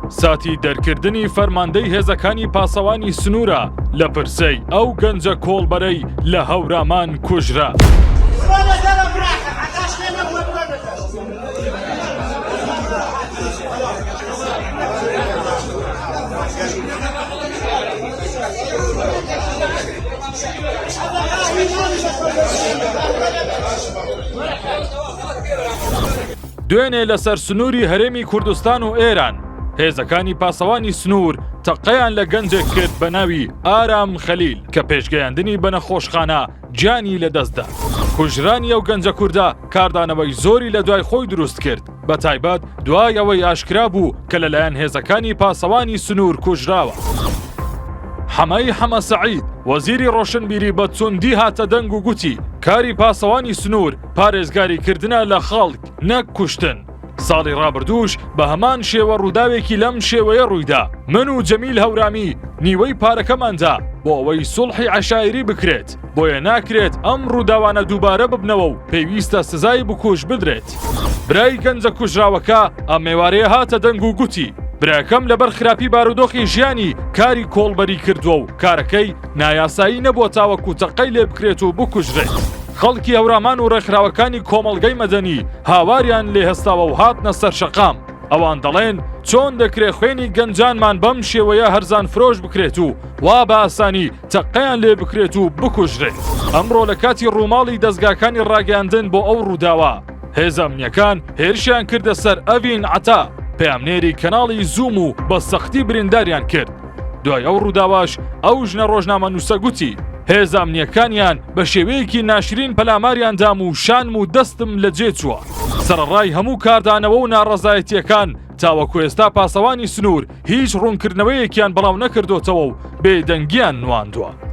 ساتی دەرکردنی فەرماندەی هێزەکانی پاسەوانی سنوورە لە پرسەی ئەو گەنجە کۆڵبەرەی لە هەورامان کوژرا. دوێنێ لەسەر سنووری هەرێمی کوردستان و ئێران هێزەکانی پاسەوانی سنوور تەقەیان لە گەنجێک کرد بە ناوی ئارام خەلیل کە پێشگەیاندنی بە نەخۆشخانە گیانی لەدەستدا. کوژرانی ئەو گەنجە کوردە کاردانەوەی زۆری لە دوای خۆی دروست کرد، بە تایبەت دوای ئەوەی ئاشکرا بوو کە لەلایەن هێزەکانی پاسەوانی سنوور کوژراوە. حەمەی حەمە سەعید، وەزیری ڕۆشنبیری بە توندی هاتە دەنگ و گوتی، کاری پاسەوانی سنوور پارێزگاری کردنە لە خەڵک نەک کوشتن. ساڵی ڕابردووش بە هەمان شێوە ڕووداوێکی لەم شێوەیە ڕوویدا، من و جەمیل هەورامی نیوەی پارەکەمان دا بۆ ئەوەی سوڵحی عەشایری بکرێت، بۆیە ناکرێت ئەم ڕووداوانە دووبارە ببنەوە و پێویستە سزای بکوژ بدرێت. برای گەنجە کوژراوەکە ئەم ئێوارەیە هاتە دەنگ و گوتی، براکەم لەبەر خراپی بارودۆخی ژیانی کاری کۆڵبەری کردووە و کارەکەی نایاسایی نەبووە تاوەکو تەقەی لێ بکرێت و بکوژرێت. خەڵکی هەورامان و ڕێکخراوەکانی کۆمەڵگەی مەدەنی هاواریان لێ هەستاوە و هاتنە سەر شەقام. ئەوان دەڵێن چۆن دەکرێ خوێنی گەنجانمان بەم شێوەیە هەرزان فرۆش بکرێت و وا بە ئاسانی تەقەیان لێ بکرێت و بکوژرێت. ئەمڕۆ لە کاتی ڕووماڵی دەزگاکانی ڕاگەیاندن بۆ ئەو ڕووداوە، هێزە ئەمنییەکان هێرشیان کردە سەر ئەڤین عەتا، پەیامنێری کەناڵی زووم و بە سەختی برینداریان کرد. دوای ئەو ڕووداوەش ئەو ژنە ڕۆژنامەنووسە گوتی، هێزە ئەمنییەکانیان بە شێوەیەکی ناشرین پەلاماریان دام و شانم و دەستم لە جێ چووە. سەرەڕای هەموو کاردانەوە و ناڕەزایەتییەکان، تاوەکو ئێستا پاسەوانی سنوور هیچ ڕوونکردنەوەیەکیان بڵاونەکردۆتەوە و بێدەنگیان نواندووە.